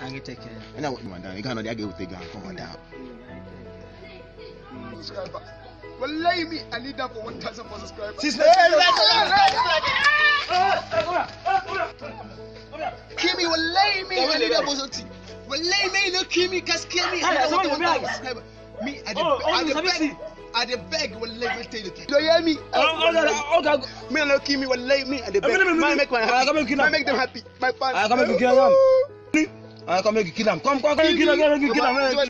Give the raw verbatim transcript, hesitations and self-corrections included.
I can take care. And I want you down. You can't know that girl will take down. Come on down. Subscriber. Wallahi me, I need that for one thousand for subscribers. Sis, Kill me, wallahi me, I need that for something. Wallahi me, no kill me, cause kill me. I need that for one thousand subscribers. Me, I dey, Oh, oh, I dey Mister beg, Bisi. I dey beg, wallahi, me tell you. You hear me? Oh, oh, oh, oh, Me no kill me, wallahi me, I dey beg. Let me, let me, Man, make my I come happy. and kill Man, am. Make them happy. My fans. I come and kill am. I come and kill am. Come, come, come, kill am, come, kill am.